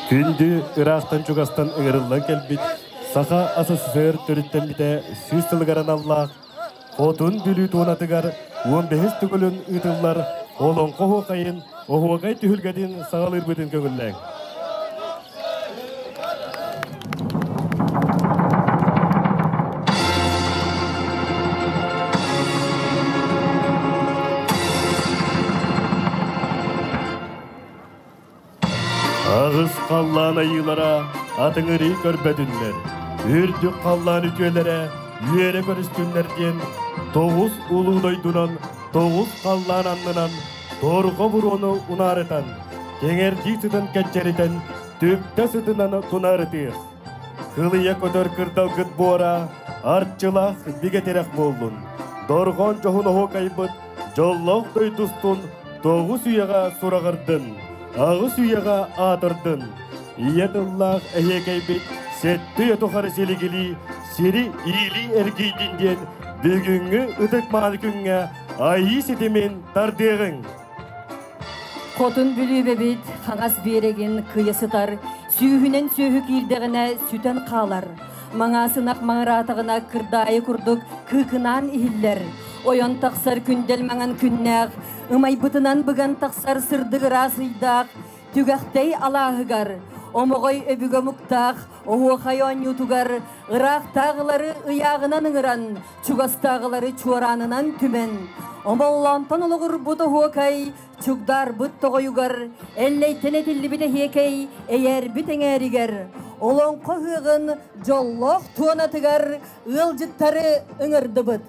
Күндү ыраахтан-чугастан ыҥырыллан кэлбит Саха СССР төрүттэммитэ 100 сылыгар аналлаах Хотун Бүлүү туонатыгар 15 төгүлүн ыытыллар Олоҥхо оһуокайын оһуокай түһүлгэтин саҕалыырбытын көҥүллээҥ. Аҕыс халлаан айыылара атыҥырыы көрбөтүннэр, үрдүк халлаан үтүөлэрэ үөрэ көрүстүннэр диэн тоҕус улуу дойдунан, тоҕус халлаан аннынан торҕо буруону унаарытан, кэҥэрдии сытын кэччэритэн, түптэ сытынан тунаарытыах. Кылыйа көтөр кырдалгыт буора арчылаах бигэ тирэх буоллун. Дорҕоон дьоһун оһуокайбыт дьоллоох дойдустун тоҕус үйэҕэ сураҕырдын, аҕыс үйэҕэ аатырдын. Ийэ тыллаах эһиэкэйбит сэттэ үйэ тухары силигилии сири иилии эргийдин диэн бүгүҥҥү ытык мааны күҥҥэ айыы ситимин тардыаҕыҥ. Хотун Бүлүүбэбит хаҥас биэрэгин кыйа сытар, сүүһүнэн сүөһү киирдэҕинэ сүтэн хаалар. Маҥаасынах маҥыраатаҕына кырдаайы курдук кыыкынаан иһиллэр. Ойон тахсар күндэл маҥан күннээх, ымайбытынан быган тахсар сырдык ыраас ыйдаах, Түгэхтэй алааһыгар, Омоҕой өбүгэ омуктаах оһуохай оонньуутугар ыраахтааҕылары ыйааҕынан ыҥыран, чугастааҕылары чуораанынан түмэн, Омоллоонтон олоҕурбут оһуокай чугдаарбыт тоҕойугар, Эллэйтэн этиллибит эһиэкэй эйээрбит эҥээригэр, Олоҥхо ыһыаҕын дьоллоох туонатыгар ыалдьыттары ыҥырдыбыт.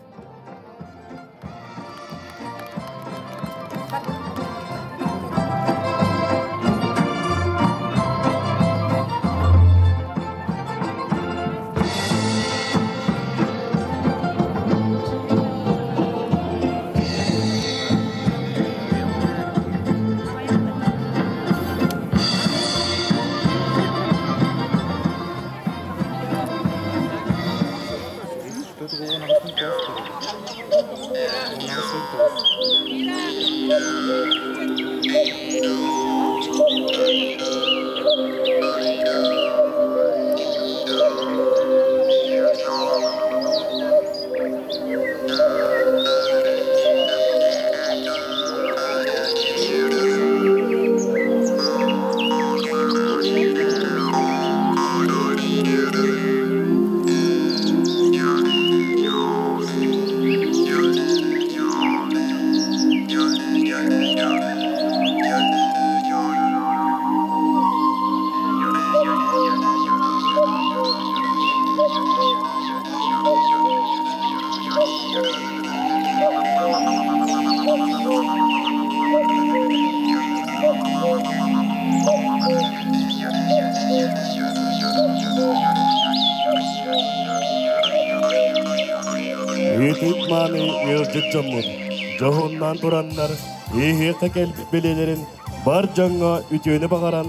Ыытык мааны ыалдьыт дьоммут дьоһуннаан тураннар ыһыахха кэлбит бэлиэлэрин бар дьоҥҥо үтүөнү баҕаран,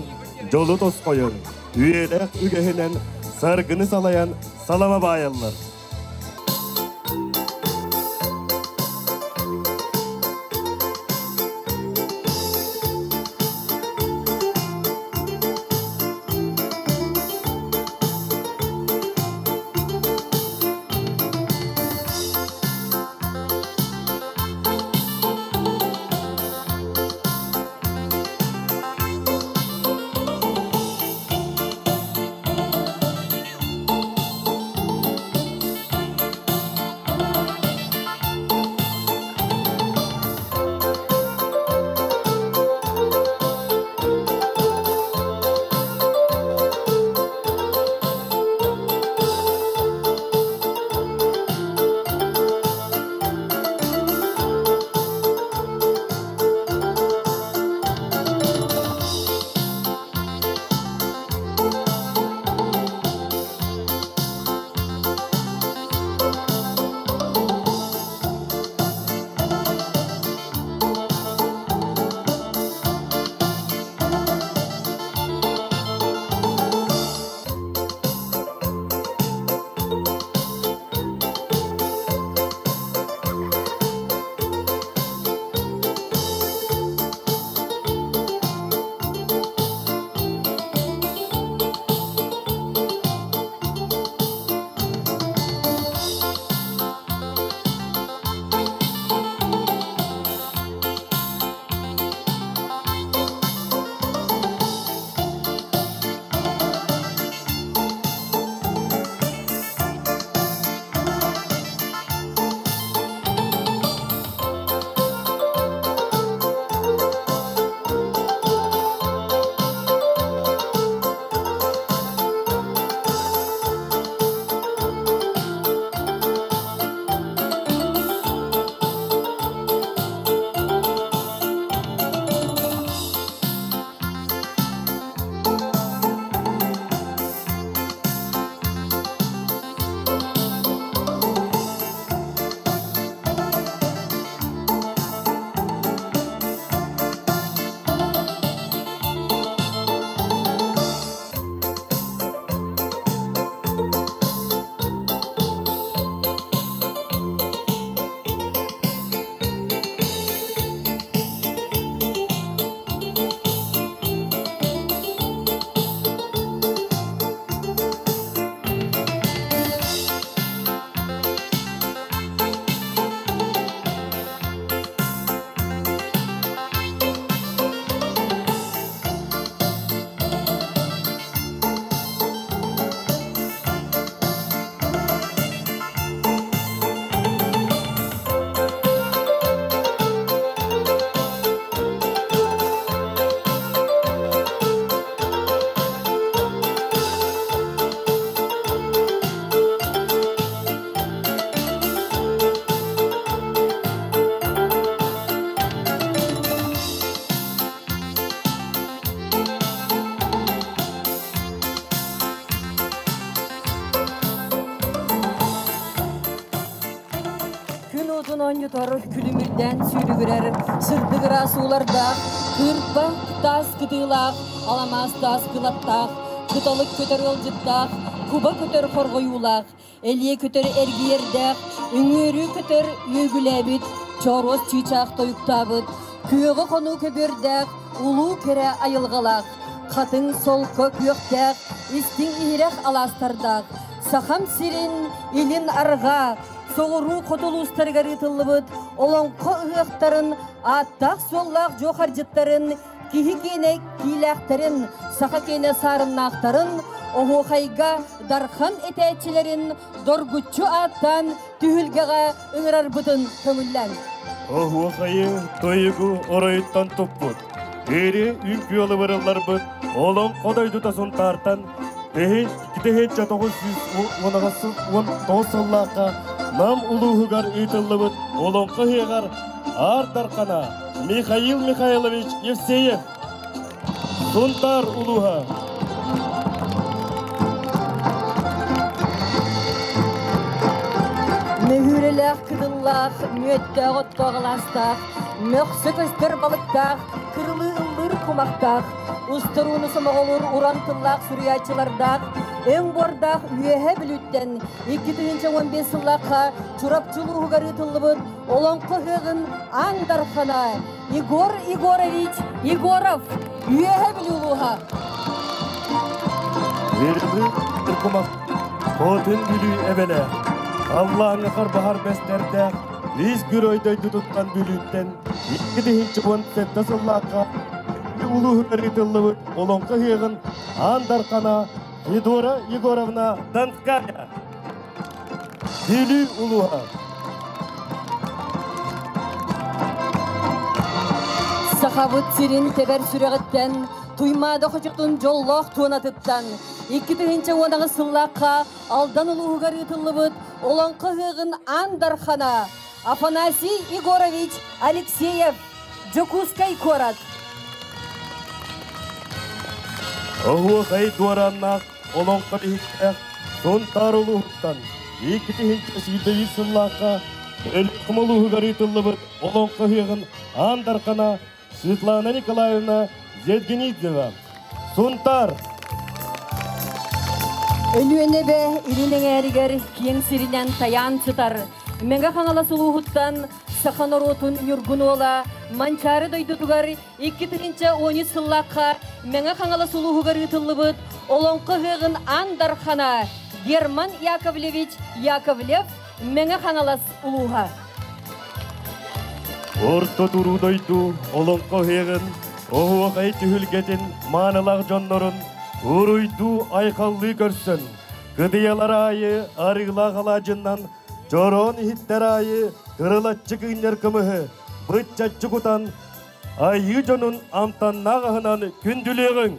дьолу тосхойон, үйэлээх үгэһинэн саргыны салайан салама баайаллар. Күн уотун оонньотор, күлүмүрдээн сүүрүгүрэр, сырдык ыраас уулардаах, кыырпа таас кытыылаах, аламаас таас кылаттаах, кыталык көтөр ыалдьыттаах, куба көтөр хорҕойуулаах, элиэ көтөр эргийэрдээх, үҥүөрүү көтөр үөгүлээбит, чооруос чыычаах тойуктаабыт, күөҕэ хонуу көбүөрдээх, улуу кэрэ айылҕалаах, хатыҥ солко күөхтээх, истиҥ иһирэх алаастардаах, Сахам сирин илин арҕаа, соҕуруу хоту улуустарыгар ыытыллыбыт Олоҥхо ыһыахтарын ааттаах-суоллаах дьуохардьыттарын, киһи киэнэ киилээхтэрин, саха киэнэ саарыннаахтарын, оһуохайга дархан этээччилэрин доргуччу ааттаан түһүлгэҕэ ыҥырарбытын көҥүллээҥ. Оһуохайы тойугу оройуттан туппут, Ыры үҥкүү алыбырылларбыт Олоҥхо дойдута Сунтаартан 1919 сыллаахха Нам улууһугар ыытыллыбыт Олоҥхо ыһыаҕар Аар Дархана Михаил Михайлович Евсеев, Сунтаар улууһа. Мөһүүрэлээх кытыллаах, мүөттээх оттоох алаастаах, мөхсө көстөр балыктаах, кырылыы ыллыыр кумахтаах, устурууну сомоҕолуур уран тыллаах суруйааччылардаах, өҥ буордаах Үөһээ Бүлүүттэн 2015 сыллаахха Чурапчы улууһугар ыытыллыбыт Олоҥхо ыһыаҕын Аан Дархана Егор Егорович Егоров, Үөһээ Бүлүү улууһа. Ирбы кумах Хотун Бүлүү эбэлээх, Аллааҥҥа харбаһар бэстэрдээх, Ис герой дойдутуттан Бүлүүттэн 2017 сыллаахха улууһугар ыытыллыбыт Олоҥхо ыһыаҕын Аан Дархана Федора Егоровна Донская. Бүлүү улууһа. Сахабыт сирин тэбэр сүрэҕиттэн, Туймаада хочотун дьоллоох туонатыттан 2010 сыллаахха Алдан улууһугар ыытыллыбыт Олоҥхо ыһыаҕын Аан Дархана Афанасий Егорович Алексеев, Дьокуускай куорат. Оһуохай дуорааннаах олоҥхо биһиктээх Сунтаар улууһуттан 2021 сыллаахха Өлүөхүмэ улууһугар ыытыллыбыт Олоҥхо ыһыаҕын Аан Дархана Светлана Николаевна Зедгенидзева, Сунтаар. Өлүөнэбэ илин эҥээригэр киэҥ сиринэн тайаан сытар Мэҥэ Хаҥалас улууһуттан саха норуотун ньургун уола Манчаары дойдутугар 2013 сыллаахха Мэҥэ Хаҥалас улууһугар ыытыллыбыт Олоҥхо ыһыаҕын Аан Дархана Герман Яковлевич Яковлев, Мэҥэ Хаҥалас улууһа. Орто туруу дойду Олоҥхо ыһыаҕын оһуохай түһүлгэтин маанылаах дьоннорун уруйдуу айхаллыы көрсөн, кытыйалар аайы арыылаах алаадьыннан, чороон иһиттэр аайы кырылаччы кыынньар кымыһы быччаччы кутан, айыы дьонун амтаннаах аһынан күндүлүөҕүҥ!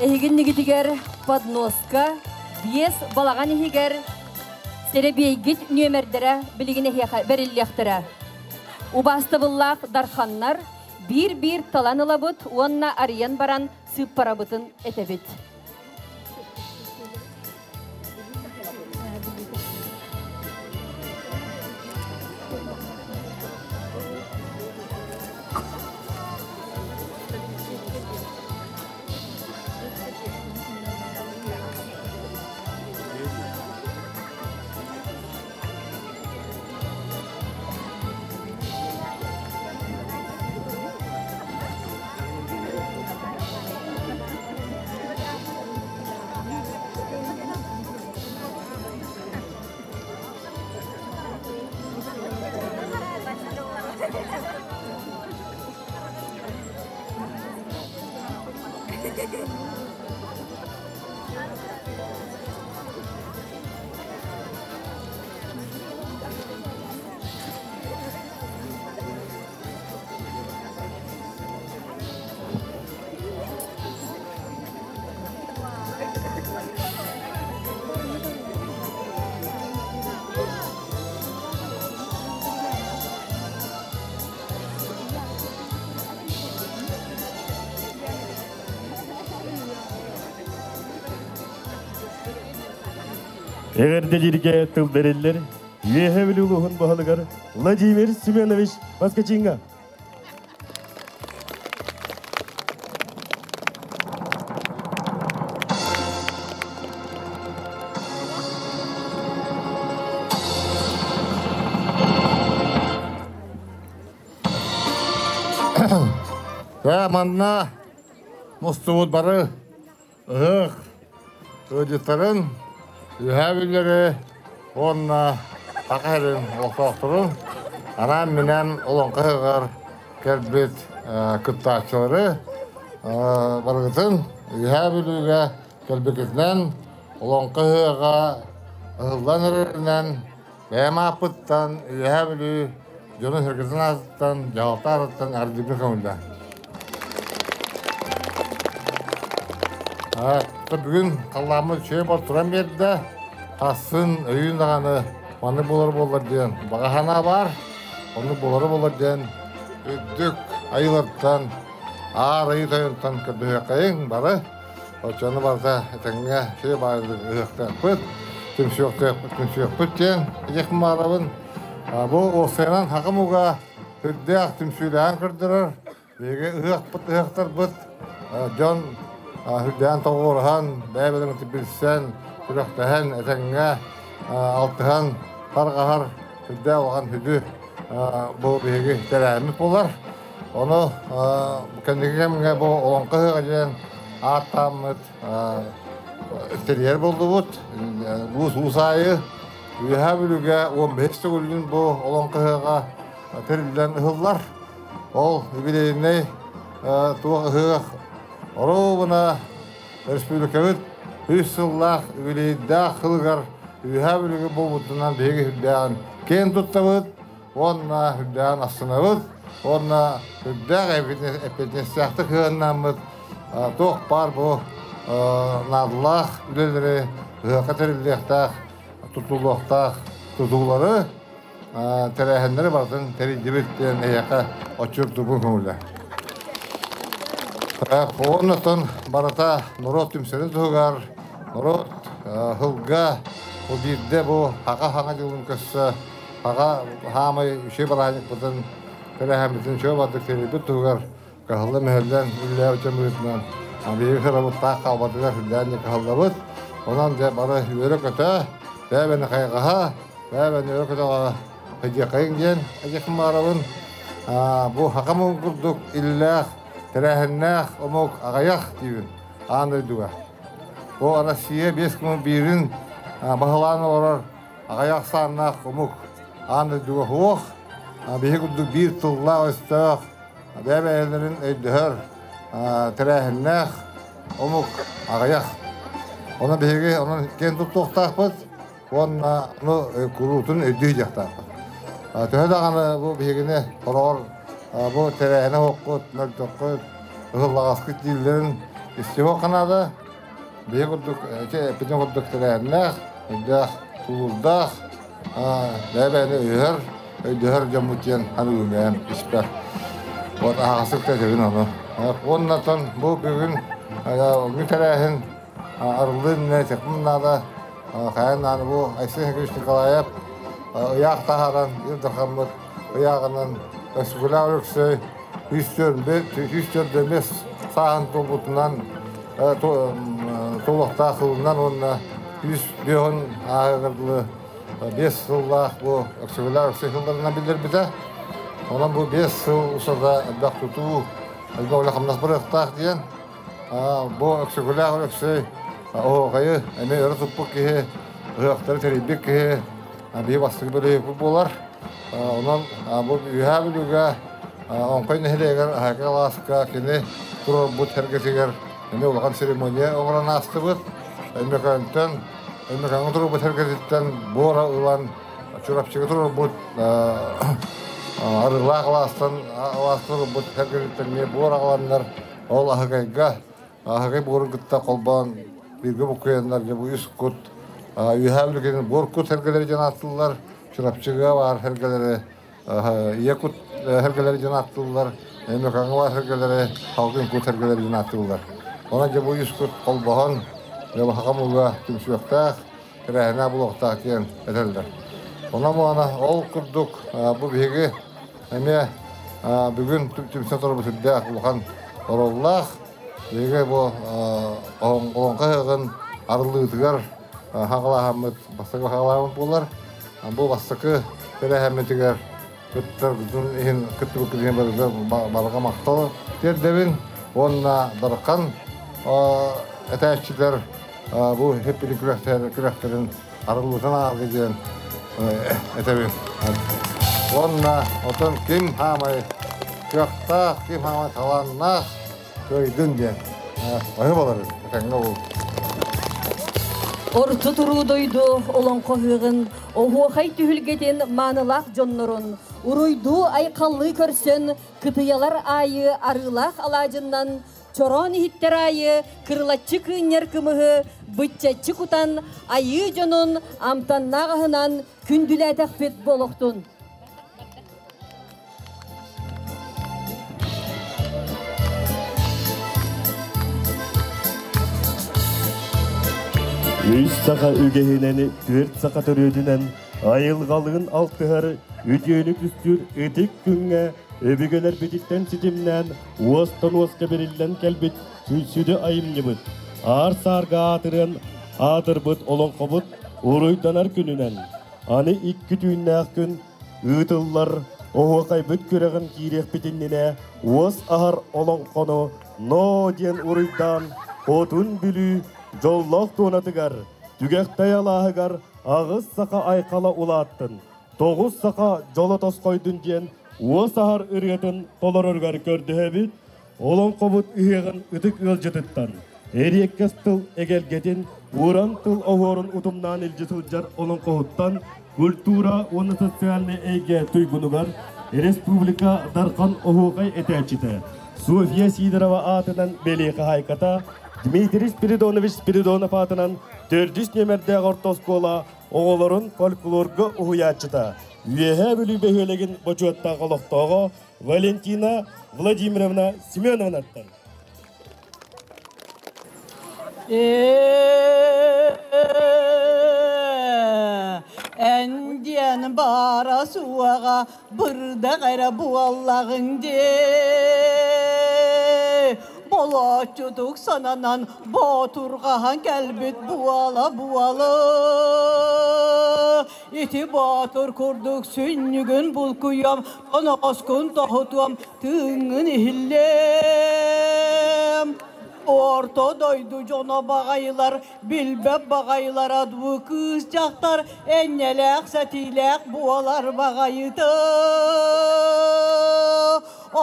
Эһигиннигитигэр подноска биэс балаҕан иһигэр сэрэбиэйгит нүөмэрдэрэ билигин эһиэхэ бэриллиэхтэрэ. Убаастабыллаах дарханнар биир-биир талан ылабыт уонна арыйан баран сыыппарабытын этэбит. Эҕэрдэлииргэ тыл бэриллэр. Үөһээ Бүлүү улууһун баһылыгар Владимир Семенович Поскачиҥҥа. Дьэ, манна мустубут бары ыһыах ыалдьыттарын, үөһээ бүлүүлэри уонна Саха сирин олохтоохторун анаан-минээн Олоҥхо ыһыаҕар кэлбит кыттааччылары барыгытын Үөһээ Бүлүүгэ кэлбиккитинэн, Олоҥхо ыһыаҕа ыһыллан эрэринэн бэйэм ааппыттан Үөһээ Бүлүү дьонун-сэргэтин аатыттан, дьаһалта аатыттан эҕэрдиибин көҥүллээ. Бүгүн халлааммыт үчүгэй буол туран биэрдэ. Хассын өйүүн даҕаны маннык буолар буоллар диэн баҕа санаа баар. Оннук буолара буоллар диэн үрдүк айыылартан, аар айыы тойонтон көрдөһүөххэйиҥ бары. Оччону барыта этэҥҥэ үчүгэй баайдык ыһыахтаахпыт, түмсүөхтээхпит, түмсүөхпүт диэн этиэхпин баҕарабын. Бу уопсайынан хакым уга үрдээх түмсүүлээн көрдөрөр. Биһиги ыһыахпыт ыһыахтарбыт дьон үрдээн тоҕуоруһан, бэйэ-бэйэлэрин билсэн, күрэхтэһэн, этэҥҥэ алтыһан тарҕаһар үрдээх улахан сүдү бу биһиги тэрээһиммит буолар. Ону кэнники кэмҥэ бу Олоҥхо ыһыаҕа диэн ааттааммыт тэрийэр буоллубут. Уус аайы Үөһээ Бүлүүгэ 15 төгүлүн бу Олоҥхо ыһыаҕа тэриллэн ыһыллар. Ол юбилейнай туох ыһыах оруобуна республикабыт үс сыллаах юбилейдаах сылыгар Үөһээ Бүлүүгэ буолбутунан биһиги үрдээҕин киэн туттабыт уонна үрдээҕин астынабыт уонна үрдээх эппиэтинэстээхтик сыһыаннааммыт туох баар бу наадалаах үлэлэри ыһыахха тэриллиэхтээх тутуллуохтаах тутуулары тэрээһиннэри барытын тэрийдибит диэн эһиэхэ отчуттуубун көҥүлэ. Оннотон барыта норуот түмсэрин туһугар норуот сылга бу биирдэ бу хаха хаҥа дьылын көрсө хаха хаамай үчүгэй бырааһынньыкпытын тэрээһиммитин үчүгэй бардык тэрийбит туһугар кыһалла-мүһэллэн үлэлээбит дьон быһыытынан биһиги сырабыттаах хаалбатыгар сүрдээн кыһаллабыт. Онон дьэ бары үөрэ-көтө, бэйэ-бэйэни хайҕаһа, бэйэ-бэйэни үөрэ-көтөҕө сылдьыаххайыҥ диэн этиэхпин баҕарабын. Бу саха омугун курдук иллээх, тэрээһиннээх омук аҕыйах диибин аан дойдуга. Бу Россия 5,1-ин баһылаан олорор аҕыйах ахсааннаах омук аан дойдуга суох. Биһиги курдук биир тыллаах-өстөөх бэйэ-бэйэлэрин өйдөһөр тэрээһиннээх омук аҕыйах. Онон биһиги онон киэн туттуохтаахпыт уонна ону куруутун өйдүү сылдьыахтаахпыт. Төһө даҕаны бу биһигини хороҕор бу тэрээһинэ оһоххут, мөлтөххүт, ыһыллаҕаскыт дииллэрин истиһиэххэ наада. Биһиги курдук ити эппитин курдук тэрээһиннээх, өйдөөх, тулуурдаах бэйэ-бэйэни өйөһөр, өйдөһөр дьоммут диэн аныгы испэр. Вот аһаҕастык да этэбин ону. Уоннатан бу бүгүн бүгүн тэрээһин арыллыы иннинэ этиэхпин наада. Хайаан даҕаны бу Айсен Сергеевич Николаев ыйаах таһааран Ил Дархаммыт ыйааҕынан Өскүлээх Өлөксөй 104 сааһын туолбутунан туолуохтаах сылынан уонна 105 ааһыгар дылы 5 сыллаах бу Өксөкүлээх Өлөксөй сылларынан биллэрбитэ. Онон бу 5 сыл устата элбэх тутуу, элбэх үлэ-хамнас барыахтаах диэн. Бу Өксөкүлээх Өлөксөй оһуохайы эмиэ өрө туппут киһи, ыһыахтары тэрийбит киһи, биһи бастакы бөлөһүөкпүт буолар. Онон бу Үөһээ Бүлүүгэ Оҥхой нэһилиэгэр Аһака алааска кини туруорбут сэргэтигэр эмиэ улахан церемония оҥорон аастыбыт. Өймөкөөнтөн Өймөкөөҥҥө туруорбут сэргэтиттэн буора ылан Чурапчыга туруорбут Арыылаах алаастан алааска туруорбут сэргэтиттэн эмиэ буор аҕаланнар ол Аһыкайга Аһыкай буорун кытта холбоон бииргэ буккуйаннар дьэ бу үс кут Үөһээ Бүлүүгэ буор кут сэргэлэри диэн ааттыыллар Чурапчыга баар сэргэлэри Ийэ кут сэргэлэри диэн ааттыыллар, Өймөкөөҥҥө баар сэргэлэри Салгын кут сэргэлэри диэн ааттыыллар. Онон дьэ бу үс кут холбоһон, дьэ саха омуга түмсүөхтээх, тэрээһинэ булуохтаах диэн этэллэр. Онон ол курдук бу биһиги эмиэ бүгүн түмсэн турбут сүрдээх улахан оруоллаах. Биһиги бу олоҥхо ыһыаҕын арыллыытыгар хаҕалааһыммыт бастакы хаҕалааһыммыт буолар. Бу бастакы тэрээһиммитигэр кыттаргытын иһин кыттыбыккыт иһин барыга барҕа махтал тиэрдэбин уонна Дархан этээччилэр бу хеппили күрэхтэрин арыллытын аарга диэн этэбин. Уонна отон ким хаамай кыахтаах, ким хаамай талааннаах кыайдын диэн оһы болар этэҥҥэ ол. Орто туруу дойду олоҥхо ыһыаҕын, оһуохай түһүлгэтин маанылаах дьоннорун уруйдуу айхаллыы көрсөн, кытыйалар аайы арыылаах алаадьыннан, чороон иһиттэр аайы кырылаччы кыынньар кымыһы быччаччы кутан, айыы дьонун амтаннаах аһынан күндүлээтэхпит буолуохтун. Үс саха үгэһинэн, түөрт саха төрүөтүнэн айылҕалыын алтыһар, үтүөнү түстүүр ытык күҥҥэ өбүгэлэрбититтэн ситимнээн уостан уоска бэриллэн кэлбит сүдү айымньыбыт, аар-саарга аатырыан аатырбыт олоҥхобут уруйданар күнүнэн, аны икки түүннээх күн ыытыллар оһуохайбыт күрэҕин киириэхпит иннинэ уос аһар олоҥхону ноо диэн уруйдаан Хотун Бүлүү дьоллоох туонатыгар, Түгэхтэй алааһыгар аҕыс саха айхала улааттын, тоҕус саха дьоло тосхойдун диэн уос аһар ырыатын толороругар көрдөһөбүт. Олоҥхобут ыһыаҕын ытык ыалдьытыттан эриэккэс тыл эгэлгэтин, уран тыл оһуорун утумнаан илдьи сылдьар олоҥхоһуттан культура уонна социальнай эйгэ туйгунугар республика Дархан оһуохай этээччитэ Софья Сидорова аатынан бэлиэ хаһаайката Дмитрий Спиридонович Спиридонов аатынан төрдүс нүөмэрдээх орто оскуола оҕолорун фольклорга уһуйааччыта Үөһээ Бүлүү бөһүөлэгин бочуоттаах олохтооҕо Валентина Владимировна Семеновнаттан. Эн диэн баара суоҕа бырдах эрэ буоллаҕыҥ дии. Болооччутук сананан боотурҕаһан кэлбит буола-буола. Ити боотур курдук сүнньүгүн булкуйуом, оноҕоскун тоһутуом, тыыҥҥын иһиллиэм. Орто дойду дьоно баҕайылар, билбэт баҕайылара дуу кыыс дьахтар энньэлээх сэтиилээх буолар баҕайыта.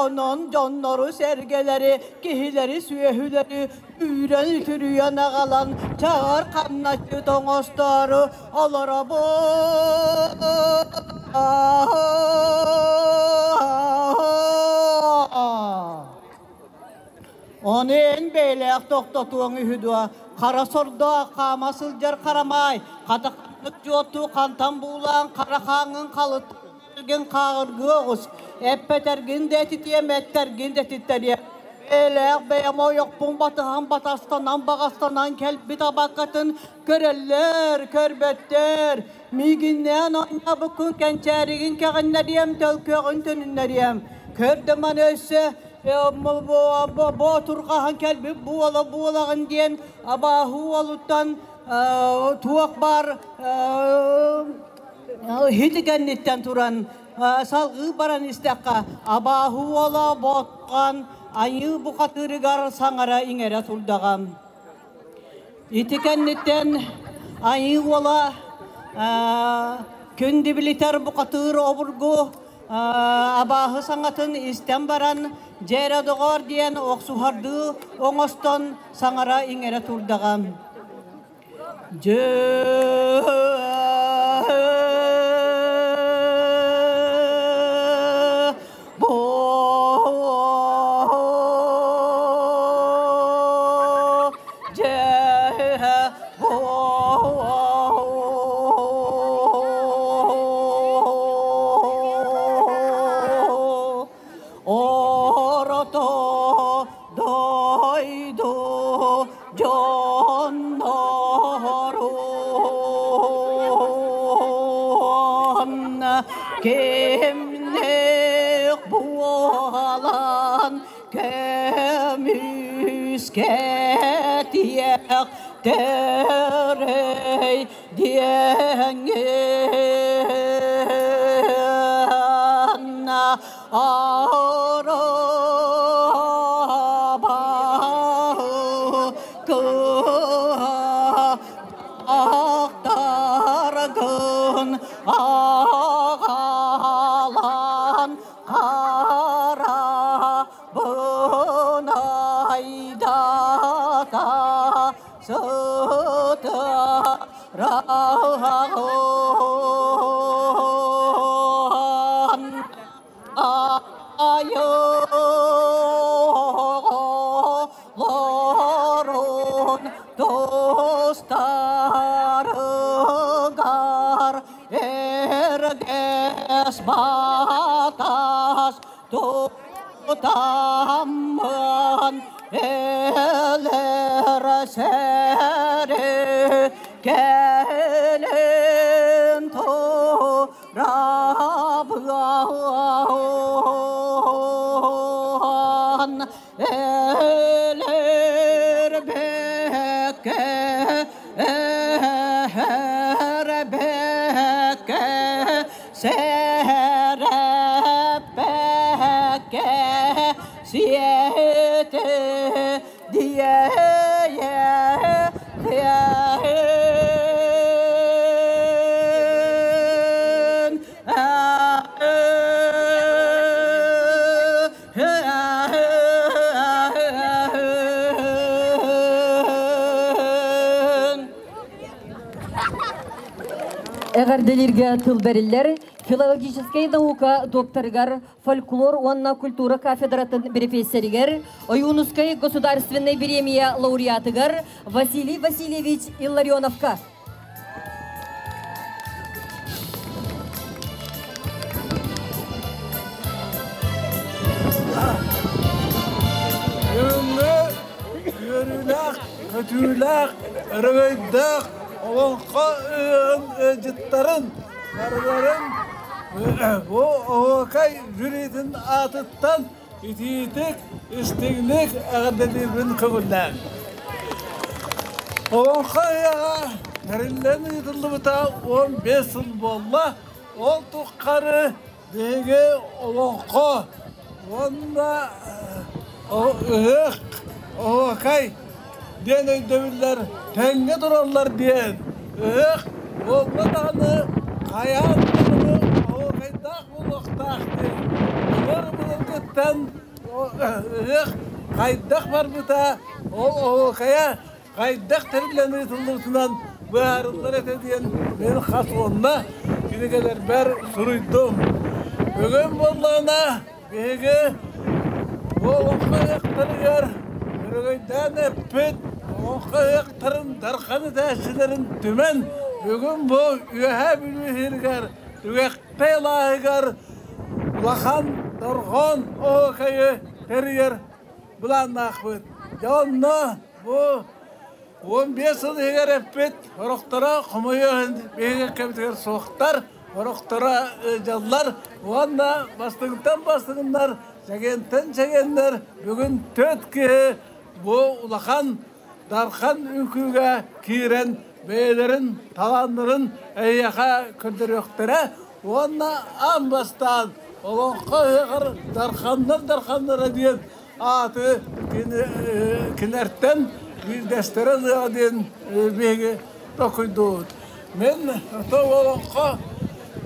Онон дьоннору сэргэлэри, киһилэри сүөһүлэри үүрэн үтүрүйэн аҕалан чаҕар хамначчыт оҥостоору олоробун. Ону эн бэйэлээх тохтотуоҥ үһү дуо? Хара сордоох хаама сылдьар харамаай, хатахтык дьуоттуу хантан буулаан хара хааҥҥын халыттаргын хааҕыргыы оҕус, эппэтэргин да этитиэм, эттэргин да этиттэриэм. Бэйэлээх бэйэм ойохпун батыһан батастанан баҕастанан кэлбит абаккатын көрөллөр, көрбөттөр. Миигиннээн оонньообуккун кэнчээригин кэҕиннэриэм, төлкөҕүн төнүннэриэм. Көрдө маны өссө боотурҕаһан кэлбит буола-буолаҕын диэн абааһы уолуттан туох баар хити кэнниттэн туран салҕыы баран истэххэ абааһы уола ботхан айыы бухатыырыгар саҥара иҥэрэ турдаҕа. Ити кэнниттэн Айыы уола күн дибилитэр бухатыыр обургу абааһы саҥатын истэн баран дьэ доҕор диэн охсуһардыы оҥостон саҥара иҥэрэ турдаҕа. Дьэ Орото дойду дьоннорун. Кимнээх буолан көмүскэтиэх төрөй диэҥҥин Ахтаргын аҕалан харабын айдата сытыраҕын Айыларун тустарыгар эргэс батас тутаммын элэр сэри кэлин турабыан элэр бэккэ эрбэккэ сэрэппэккэ сиэтэ диэйэ Эҕэрдэлииргэ тыл бэриллэр филологическай наука докторыгар, фольклор уонна культура кафедратын бэрэпиэссэригэр, Ойуунускай государственнай бириэмийэ лауреатыгар Василий Васильевич Илларионовка. Бүгүҥҥү үөрүүлээх, көтүүлээх, өрөгөйдөөх олоҥхо ыһыаҕын ыалдьыттарын барыларын бу оһуокай жюритин аатыттан итиитик, истиҥник эҕэрдэлиирбин көҥүллээҥ. Олоҥхо ыһыаҕа тэриллэн ыытыллыбыта 15 сыл буолла. Ол тухары биһиги олоҥхо уонна ыһыах, оһуокай диэн өйдөбүллэр тэҥҥэ тураллар диэн ыһыах буолла даҕаны хайаан даҕаны оһуокайдаах буолуохтаах диэн былыр былыргыттан ыһыах хайдах барбыта ол оһуокайа хайдах тэриллэн ыытыллыбытынан быһаарыллар этэ диэн мин хас уонна кинигэлэрбэр суруйдум. Бүгүн буоллаҕына биһиги бу олоҥхо ыһыахтарыгар өрөгөйдөөн эппит олоҥхо ыһыахтарын дархан этээччилэрин түмэн бүгүн бу Үөһээ Бүлүү сиригэр Түгэхтэй алааһыгар улахан дорҕоон оһуокайы тэрийэр былааннаахпыт. Дьэ онно бу 15 сыл иһигэр эппит сорохторо хомойуо иһин биһиги кэмитигэр суохтар, сорохторо ыалдьаллар уонна бастыҥтан бастыҥнар, чэгиэнтэн чэгиэннэр бүгүн төрт киһи бу улахан дархан үҥкүүгэ киирэн бэйэлэрин талааннарын эйиэхэ көрдөрүөхтэрэ уонна аан бастаан олоҥхо ыһыаҕар дарханнар дарханнара диэн ааты кинилэртэн биирдэстэрэ ылыаҕа диэн биһиги толкуйдуубут. Мин олоҥхо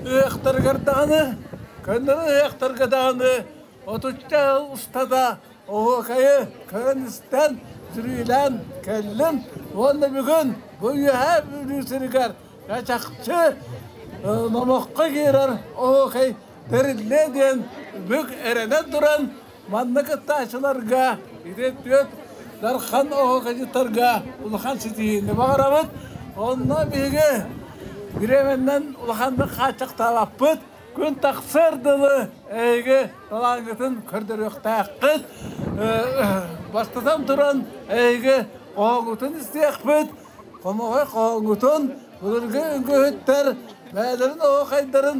ыһыахтарыгар даҕаны, көннөрү ыһыахтарга даҕаны отучча сыл устата оһуокайы көрөн-истэн, сүрүүлээн кэллим уонна бүгүн бу Үөһээ Бүлүү сиригэр чахчы номоххо киирэр оһуокай тэриллиэ диэн бүк эрэнэн туран манна кыттааччыларга ити түөрт дархан оһуокайдьыттарга улахан ситиһиини баҕарабыт. Онно биһиги бириэмэннэн улаханнык хааччахтаабаппыт. Күн тахсыар дылы эһиги талааҥҥытын көрдөрүөхтээххит. Бастатан туран эһиги хоһооҥҥутун истиэхпит. Хомоҕой хоһооҥҥутун былыргы үҥкүүһүттэр бэйэлэрин оһуохайдарын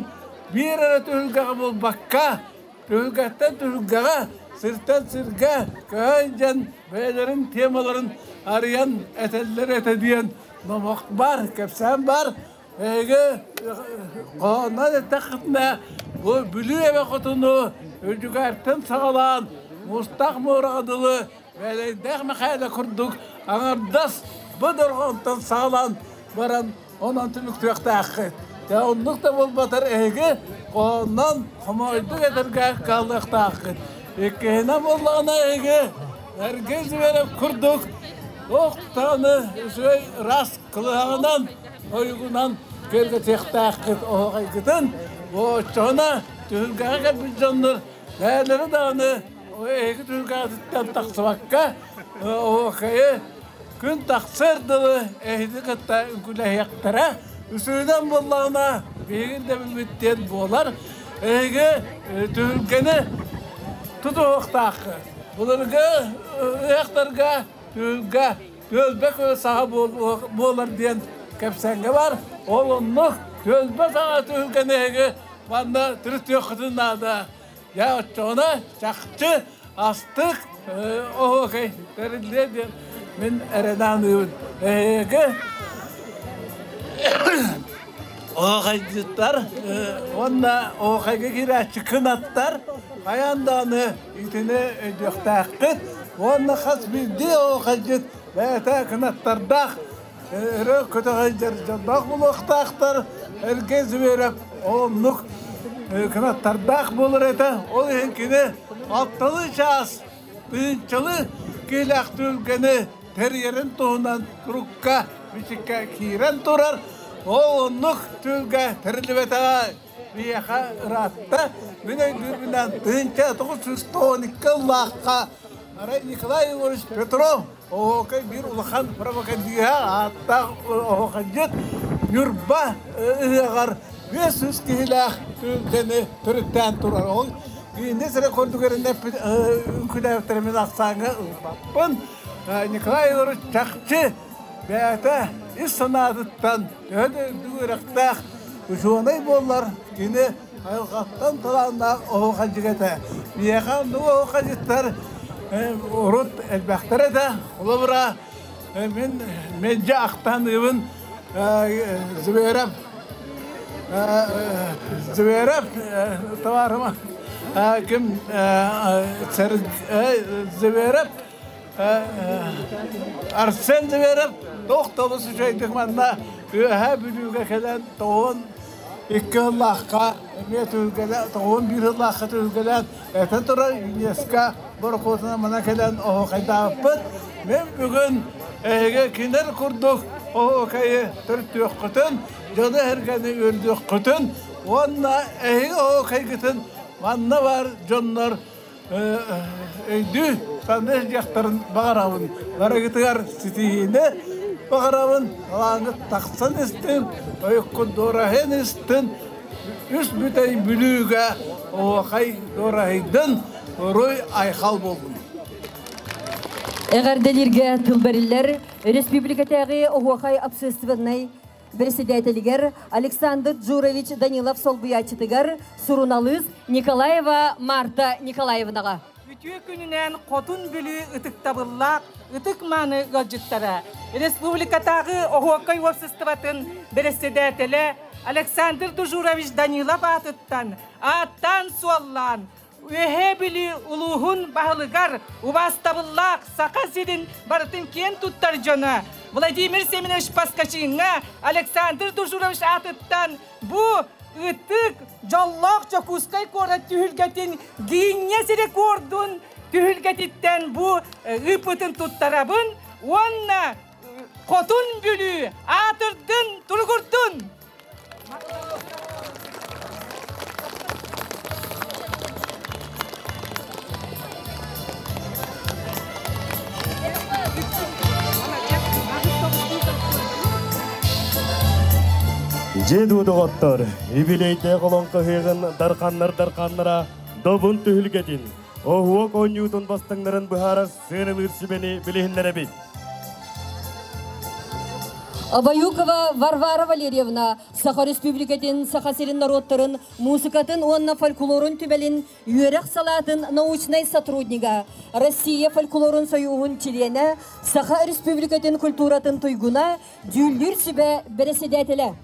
Биир эрэ түһүлгэҕэ буолбакка, түһүлгэттэн түһүлгэҕэ, сиртэн сиргэ көһөн дьэн бэйэлэрин темаларын арыйан этэллэр этэ диэн номох бар, кэпсээн бар. Эһиги хоһооннон эттэххитинэ, бу Бүлүү эбэ хотуну Үрдүгэртэн саҕалаан Мустаах муораҕа дылы Бээлэйдээх Мэхээлэ курдук аҥардас бу дорҕоонтон саҕалаан баран онон түмүктүөхтээххит. Дьэ оннук да буолбатар эһиги хоһооннон хомоҕойдук этэргэ кыаллыахтааххыт. Иккиһинэн буоллаҕына эһиги Эргин Зверев курдук туох даҕаны үчүгэй ыраас кылыһаҕынан, тойугунан киэргэтиэхтээххит оһоҕойгутун. Оччоҕуна түһүлгэҕэ кэлбит дьоннор бэйэлэрэ даҕаны эһиги түһүлгэҕититтэн тахсыбакка оһуохайы күн тахсыар дылы эһиги кытта үҥкүүлэһиэхтэрэ. Үсүһүнэн буоллаҕына биһиги ирдэбилбит диэн буолар. Эһиги түһүлгэни тутуһуохтааххыт. Былыргы ыһыахтарга түһүлгэ түөлбэ саҕа буолар диэн кэпсээҥҥэ бар. Ол оннук түөлбэ саҕа түһүлгэни эһиги манна төрүттүөххүтүн наада. Дьэ оччоҕуна чахчы астык оһуокай тэриллиэ диэн мин эрэнэ саныыбын. Эһиги оһуохайдьыттар уонна оһуохайга киирээччи кынаттар хайаан даҕаны итини өйдүөхтээххит уонна хас биирдии оһуохайдьыт бэйэтэ кынаттардаах өрө көтөҕөйдөр дьонноох буолуохтаахтар. Эргэ Зверев оннук кынаттардаах буолар этэ. Ол иһин кини алталыы чаас тыһыынчалыы киһилээх түһүлгэни тэрийэрин туһунан турукка бичиккэ киирэн турар. Ол оннук түһүлгэ тэриллибэтэҕэ биһиэхэ ыраатта. Мин өйдүүрбүнэн 1992 ыллаахха арай Николай Егорович Петров Оһуокай биир улахан пропагандиһа ааттаах оһуохайдьыт Ньурба ыһыаҕар 500 киһилээх түһүлгэни төрүттээн турар. Ол Гиннес рекордугар үҥкүүлээбиттэрин мин ахсааҥҥа ылбаппын. Николай Егорович чахчы бэйэтэ ис санаатыттан төһө да үрдүк үөрэхтээх учуонай буоллар, кини айылҕаттан талааннаах оһуохайдьыт этэ. Биһиэхэ оннук оһуохайдьыттар урут элбэхтэр этэ. Холобура, мин мэлдьи ахтаныыбын Зверев Зверев товарыма ким Зверев Арсен Зверев туох да олус үчүгэйдик манна Үөһээ Бүлүүгэ кэлэн тоҕуон икки сыллаахха эмиэ түһүлгэлээн тоҕуон биир сыллаахха түһүлгэлээн этэ турар ЮНЕСКО борокуотунан мана кэлэн оһуохайдаабыппыт. Мин бүгүн эһиги кинилэр курдук оһуохайы төрүттүөххүтүн, дьону-сэргэни үөрдүөххүтүн уонна эһиги оһуохайгытын манна баар дьоннор өйдүү саныы сылдьыахтарын баҕарабын. Барыгытыгар ситиһиини баҕарабын. Талааҥҥыт тахсан истин, ойуккут дуораһыйан истин. Үс бүтэй Бүлүүгэ оһуохай дуораһыйдын, уруй айхал буоллун. Эҕэрдэлииргэ тыл бэриллэр республикатааҕы оһуохай общественнай председателигэр Александр Джурович Данилов солбуйааччытыгар суруналыыс Николаева Марта Николаевнаҕа. Үтүө күнүнэн Хотун Бүлүү ытыктабыллаах ытык-мааны ыалдьыттара, республикатааҕы оһуокай уопсастыбатын бэрэссэдээтэлэ Александр Дужурович Данилов аатыттан ааттаан-суоллаан Үөһээ Бүлүү улууһун баһылыгар убаастабыллаах Саха сирин барытын киэн туттар дьоно Владимир Семенович Поскачиҥҥа Александр Дужурович аатыттан бу ытык дьоллоох Дьокуускай куорат түһүлгэтин Гиннес рекордун түһүлгэтиттэн бу ыыппытын туттарабын уонна Хотун Бүлүү аатырдын, туругурдун! Дьиэ доҕоттор, юбилейдээх олоҥхо ыһыаҕын дарханнар дарханнара добун түһүлгэтин, оһуок оонньуутун бастыҥнарын быһаарар сыаналыыр сүбэни билиһиннэрэбит. Абаюкова Варвара Валерьевна, Саха Республикатын, Саха сирин норуоттарын музыкатын уонна фольклорун түмэлин үөрэх салаатын научнай сотруднига, Россия фольклорун союһун чилиэнэ, Саха Республикатын культуратын туйгуна, дьүүллүүр сүбэ бэрэссэдээтэлэ.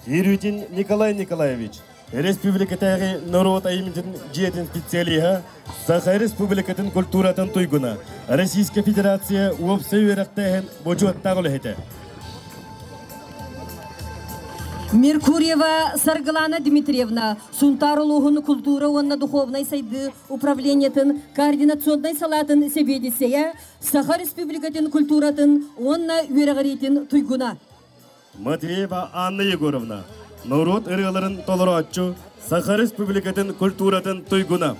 Кирютин Николай Николаевич, Республикатааҕы норуот айымньытын дьиэтин специалиһа, Саха Республикатын культуратын туйгуна, Российскай Федерация уопсай үөрэхтээһин бочуоттаах үлэһитэ. Меркурьева Саргылана Дмитриевна, Сунтаар улууһун культура уонна духовнай сайдыы управлениетын координационнай салаатын сэбиэдиссэйэ, Саха Республикатын культуратын уонна үөрэҕириитин туйгуна. Матвеева Анна Егоровна, норуот ырыаларын толорооччу, Саха Республикатын культуратын туйгуна.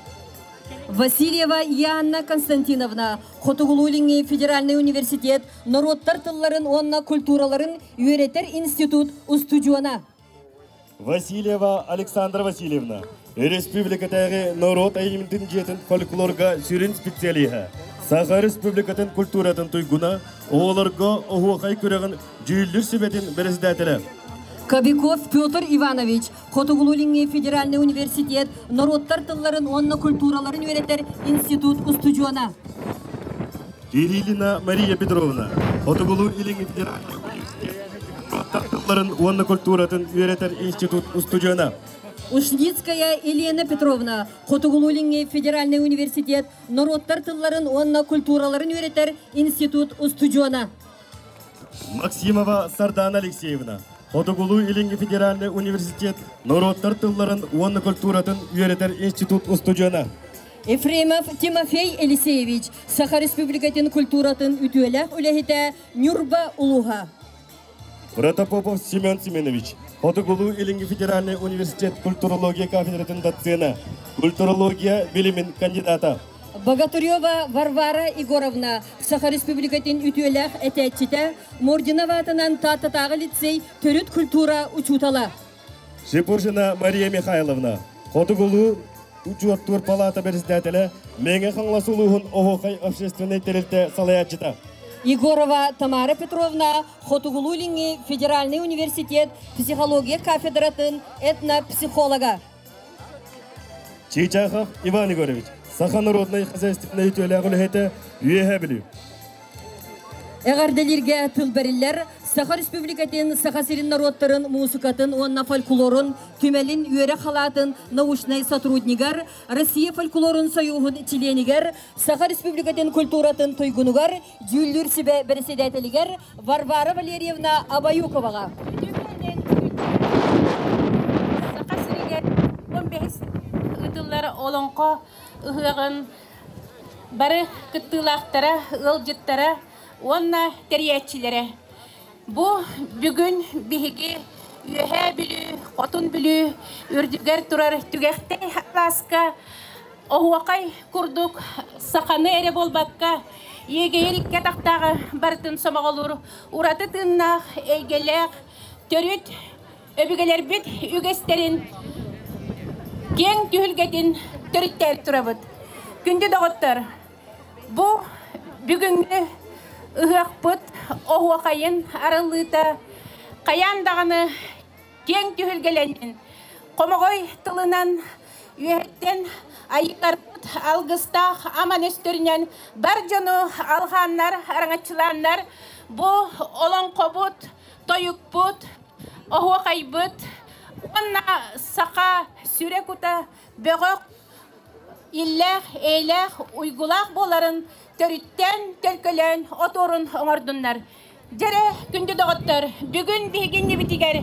Васильева Яна Константиновна, Хотугулуу-Илиҥҥи федеральнай университет норуоттар тылларын уонна культураларын үөрэтэр институт устудьуона. Васильева Александра Васильевна, Республикатааҕы норуот айымньытын дьиэтин фольклорга сүрүн специалиһа, Саха Республикатын культуратын туйгуна, оҕолорго оһуохай күрэҕин дьүүллүүр сүбэтин бэрэссэдээтэлэ. Кобяков Петр Иванович, Хотугулуу-Илиҥҥи федеральнай университет норуоттар тылларын уонна культураларын үөрэтэр институт устудьуона. Кириллина Мария Петровна, Хотугулуу-Илиҥҥи федеральнай университет норуоттар тылларын уонна культуратын үөрэтэр институт устудьуона. Ушницкая Елена Петровна, Хотугулуу-Илиҥҥи федеральнай университет норуоттар тылларын уонна культураларын үөрэтэр институт устудьуона. Максимова Сардана Алексеевна, Хотугулуу-Илиҥҥи федеральнай университет норуоттар тылларын уонна культуратын үөрэтэр институт устудьуона. Ефремов Тимофей Елисеевич, Саха Республикатын культуратын үтүөлээх үлэһитэ, Ньурба улууһа. Протопопов Семен Семенович, Хотугулуу-Илиҥҥи федеральнай университет культурология кафедратын доцена, культурология билимин кандидата. Богатырева Варвара Егоровна, Саха Республикатын үтүөлээх этээччитэ, Мординова аатынан Тааттатааҕы лицей төрүт культура учуутала. Шипуржина Мария Михайловна, Хотугулуу учуоттуур палата председателэ, Мэҥэ Хаҥалас улууһун Оһуохай общественнай тэрилтэ салайааччыта. Егорова Тамара Петровна, Хотугулуу-Илиҥҥи федеральнай университет психология кафедратын этнопсихолога. Чичахов Иван Егорович, Саха народнай хозяйственнай үтүөлээх үлэһитэ, Үөһээ Бүлүү. Эҕэрдэлииргэ тыл бэриллэр Саха Республикатын Саха сирин норуоттарын муусукатын уонна фольклорун түмэлин үөрэх халаатын научнай сотруднигар, Россия фольклорун союһун чилиэнигэр, Саха Республикатын культуратын туйгунугар, дьүүллүүр сүбэ бэрэссэдээтэлигэр Варвара Валерьевна Абаюковаҕа. Саха сиригэр 15 ыытыллар олоҥхо ыһыаҕын бары кыттыылаахтара, ыалдьыттара уонна тэрийээччилэрэ. Бу бүгүн биһиги Үөһээ Бүлүү, Хотун Бүлүү үрдүгэр турар түгэхтэй алааска оһуохай курдук саханы эрэ буолбакка, иэгэйэр икки атахтааҕы барытын сомоҕолуур ураты тыыннаах, эйгэлээх, төрүт өбүгэлэрбит үгэстэрин киэҥ түһүлгэтин төрүттээн турабыт. Күндү доҕоттор, бу бүгүҥҥү ыһыахпыт оһуохайын арыллыыта хайаан даҕаны киэҥ түһүлгэлэнин, хомоҕой тылынан үөһэттэн айыыларбыт алгыстаах аман өстөрүнэн бар дьону алҕааннар, араҥаччылааннар бу олоҥхобут, тойукпут, оһуохайбыт уонна саха сүрэ-кута бөҕөх, иллээх, эйэлээх, уйгулаах буоларын төрүттээн, төлкөлөөн отуорун оҥордуннар. Дьэрэ, күндү доҕоттор, бүгүн биһиги иннибитигэр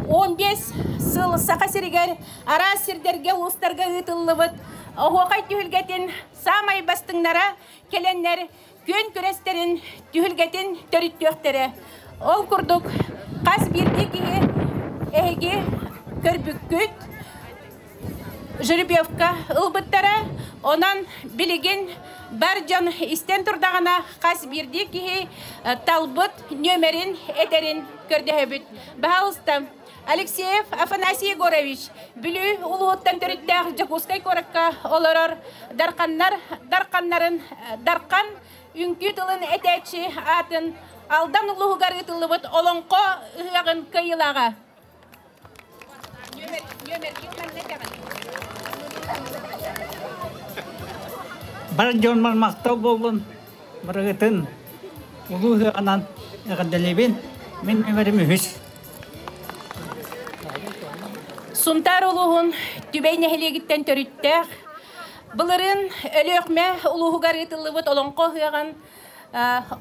15 сыл Саха сиригэр араас сирдэргэ, улуустарга ыытыллыбыт оһуохай түһүлгэтин саамай бастыҥнара кэлэннэр күөн күрэстэрин түһүлгэтин төрүттүөхтэрэ. Ол курдук, хас биирдии киһи эһиги көрбүккүт, жеребьевка ылбыттара. Онон билигин бар дьон истэн турдаҕына хас биирдии киһи талбыт нүөмэрин этэрин көрдөһөбүт. Баһаалыста, Алексеев Афанасий Егорович, Бүлүү улууһуттан төрүттээх Дьокуускай куоракка олорор Дарханнар Дарханнарын Дархан үҥкүү тылын этээччи аатын Алдан улууһугар ыытыллыбыт Олоҥхо ыһыаҕын кыайыылааҕа. Бар дьонмор махтал буоллун, барыгытын улуу ыһыаҕынан эҕэрдэлиибин. Мин нүмерим үһүс. Сунтаар улууһун Түбэй нэһилиэгиттэн төрүттээх былырыын Өлүөхүмэ улууһугар ыытыллыбыт Олоҥхо ыһыаҕын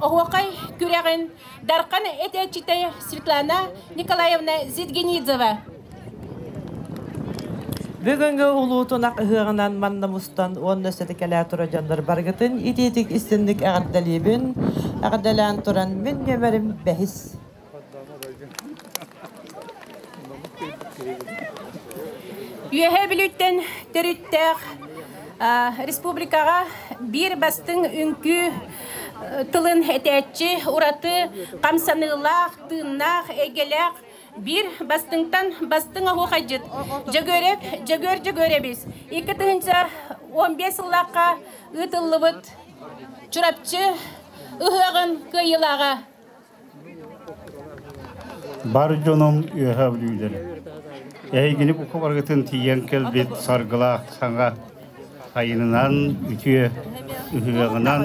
Оһуохай күрэҕин Дархан этээччитэ Светлана Николаевна Зидгенидзева. Бүгүҥҥү улуу тунах ыһыаҕынан манна мустан уонна сэтикэлээ турар дьоннор барыгытын итиитик истинник эҕэрдэлиибин. Эҕэрдэлээн туран мин нүөмэрим бэһис. Үөһээ Бүлүүттэн төрүттээх республикаҕа биир бастыҥ үҥкүү тылын этээччи, ураты хамсаныылаах, тыыннаах, эйгэлээх биир бастыҥтан бастыҥ оһуохайдьыт Дьөгүөрэп Дьөгүөр Дьөгүөрэбис 2015 сыллаахха ыытыллыбыт Чурапчы ыһыаҕын кыайыылааҕа. Бар дьонум үөһэ бүлүүлэр. Эһигини бука барыгытын тиийэн кэлбит саргылаах саҥа сайынынан, үтүө ыһыаҕынан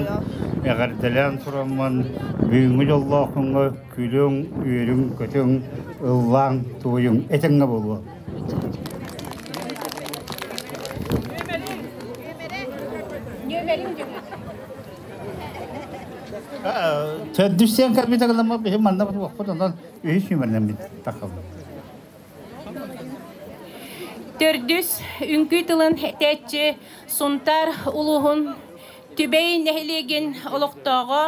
эҕэрдэлээн тураммын бүгүҥҥү дьоллоохуҥҥа күлүҥ, үөрүҥ, көтүҥ, ыллааҥ, туойуҥ этэҥҥэ буолуо. Төрдүс кэлбит агалама биһи манна буохпут онон үһүс нүмернэммит тахалым. Төрдүс үҥкүү тылын этээччи Сунтаар улууһун Түбэй нэһилиэгин олохтооҕо,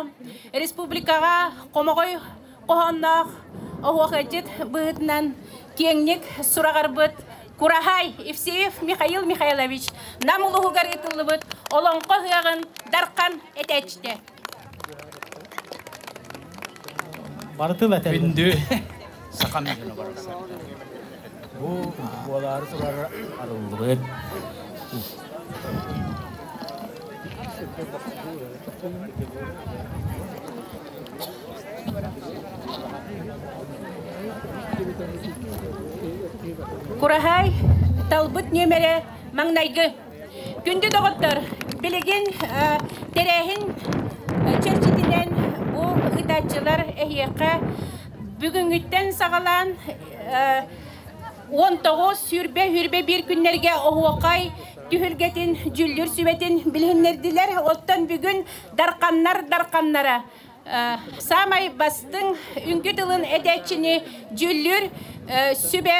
республикаҕа хомоҕой хоһоонноох оһуохайдьыт быһыытынан киэҥник сураҕарбыт Кураһай Евсеев Михаил Михайлович Нам улууһугар ыытыллыбыт Олоҥхо ыһыаҕын Дархан этээччитэ. Барытыл этэллэр. Күндү сахам дьоно барахсан. Бу буолаары турар арыллыбыт. Кураһай талбыт нүөмэрэ маҥнайгы. Күндү доҕоттор, билигин тэрээһин чэрчитинэн бу ыытааччылар эһиэхэ бүгүҥҥүттэн саҕалаан 19 сүүрбэ сүүрбэ биир күннэргэ оһуохай түһүлгэтин дьүллүр сүбэтин билиһиннэрдилэр. Оттон бүгүн Дарханнар дарханнара саамай бастыҥ үҥкүү тылын этээччини дьүүллүүр сүбэ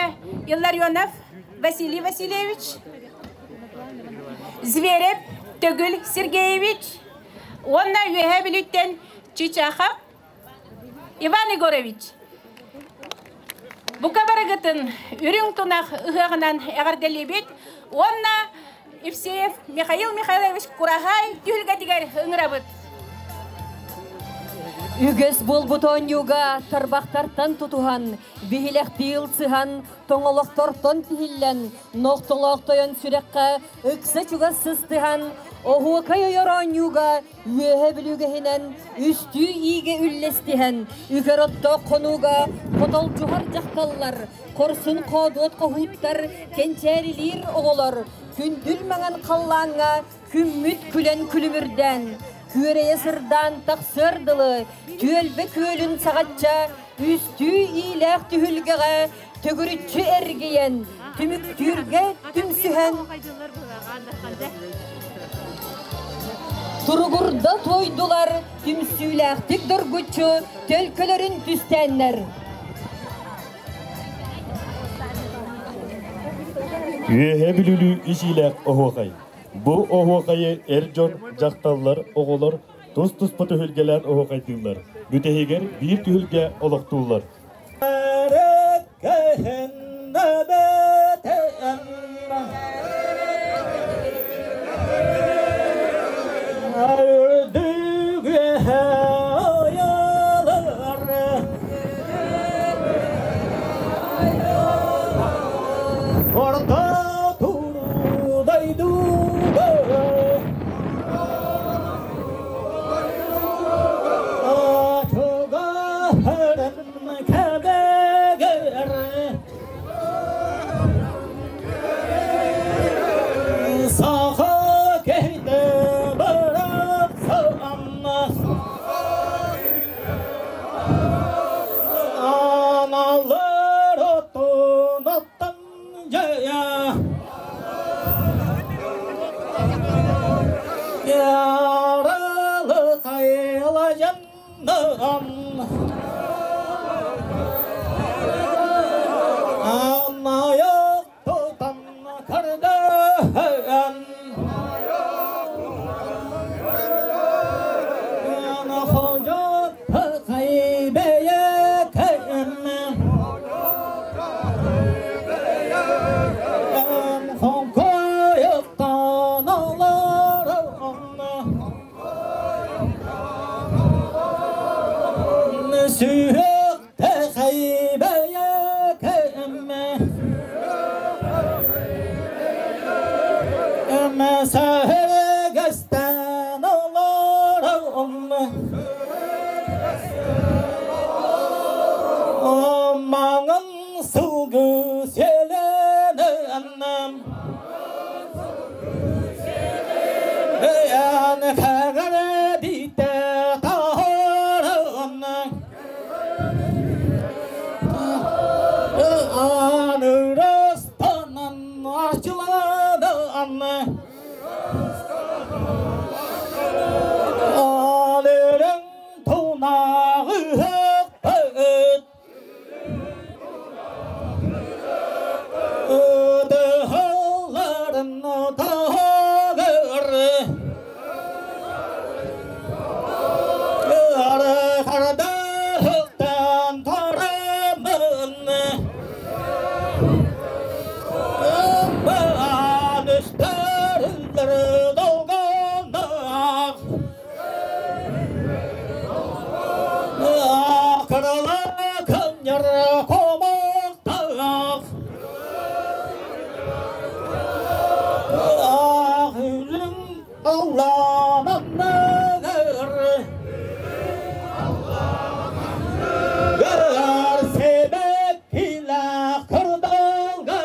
Илларионов Василий Васильевич, Зверев Төгүл Сергеевич уонна Үөһээ Бүлүүттэн Чичахов Иван Егорович. Бука барыгытын үрүҥ тунах ыһыаҕынан эҕэрдэлиибит уонна Евсеев Михаил Михайлович Кураһай түһүлгэтигэр ыҥырабыт. Үгэс буолбут оонньууга тарбахтартан тутуһан, биһилэхтии ылсыһан, тоҥолохтортон тиһиллэн, нохтолоохтойон сүрэххэ ыкса чугас сыстыһан, оһуокай ойор оонньууга үөһэ бүлүүгэһинэн үстүү иигэ үллэстиһэн, үкэр оттоох хонууга хотолдьуһар дьахталлар, хорсун хоодуот хоһууттар, кэнчээрилиир оҕолор, күндүл маҥан халлааҥҥа күммүт күлэн күлүмүрдээн, күөрэйэ сырдаан тахсыар дылы түөлбэ күөлүн саҕачча үстүү иилээх түһүлгэҕэ төгүрүччү эргийэн, түмүктүүргэ түмсүһэн туругурда туойдулар түмсүүлээхтик доргуччу төлкөлөрүн түстээннэр. Үөһэ Бүлүүлүү исиилээх оһуохай. Бу оһуохайы эр дьон, дьахталлар, оҕолор тус-туспа түһүлгэлээн оһуохайдыыллар. Бүтэһигэр биир түһүлгэ олохтууллар. Орто туру дойдуга Сәһәгәстән олором. Маңын сылгы селенем. Ян кәгәр дите тахарым. Анырыстанан арчыладан. Алырың тунағы хықпыт. Ыдыһаларын тағыр. Ары қардықтан тарамын. Ымбан үстәрілдір долғанақ. Ақырыла күнер комықтақ. Ақ аллананнығыр. Гөр себек килә кырдалга.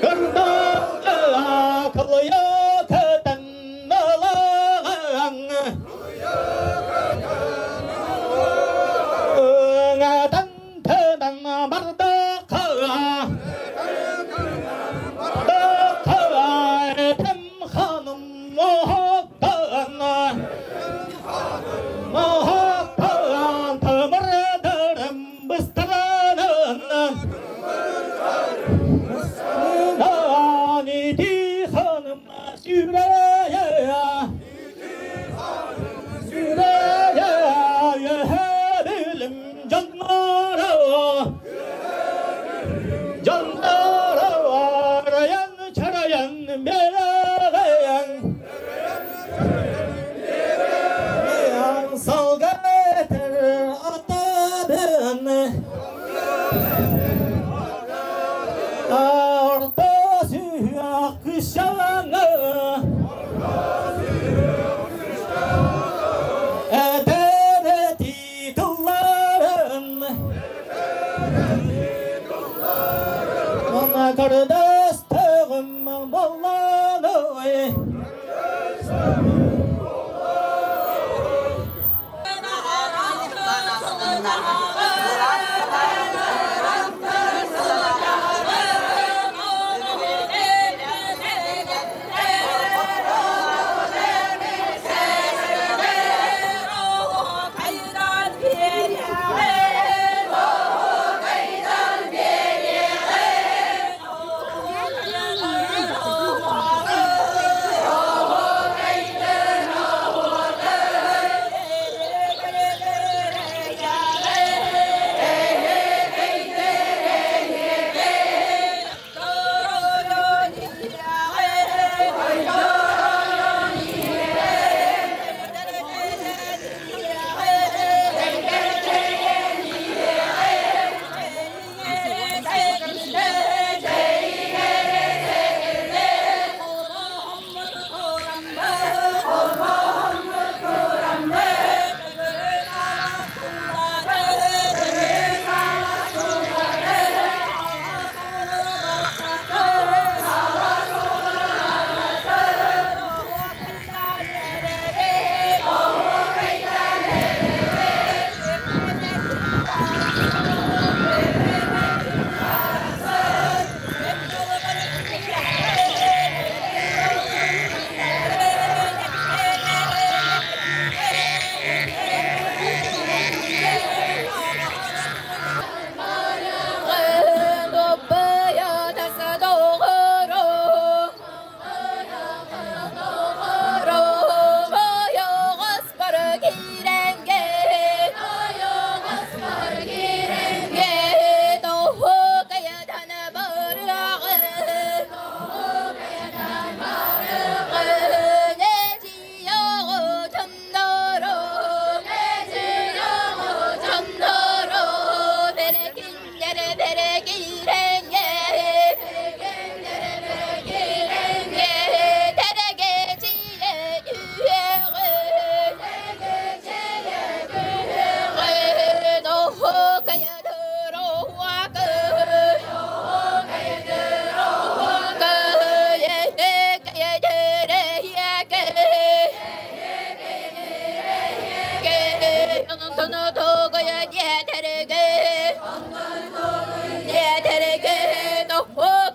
Кырдалга кылыя көтәнналаң. Өңәдән төбән бардаққа. Тем ханым мохтан. Мохтан тымырдырым быстыранын. Ити ханым сүрәйә. Сүрәйә білім жаннара. Жаннара араян чараян берәгән. Салгатыр атабын. Орта сүйәк кышаңы. Әдәрәти тылларын. Ona kardeş болланы.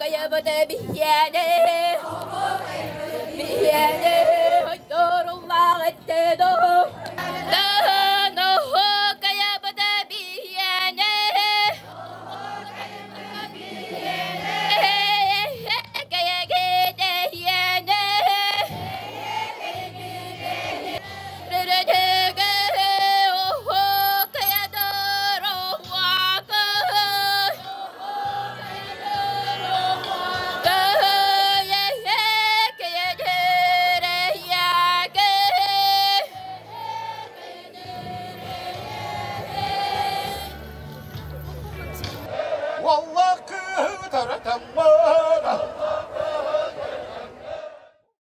Оһуокайбыт биһиэнэ. Биһиэнэ.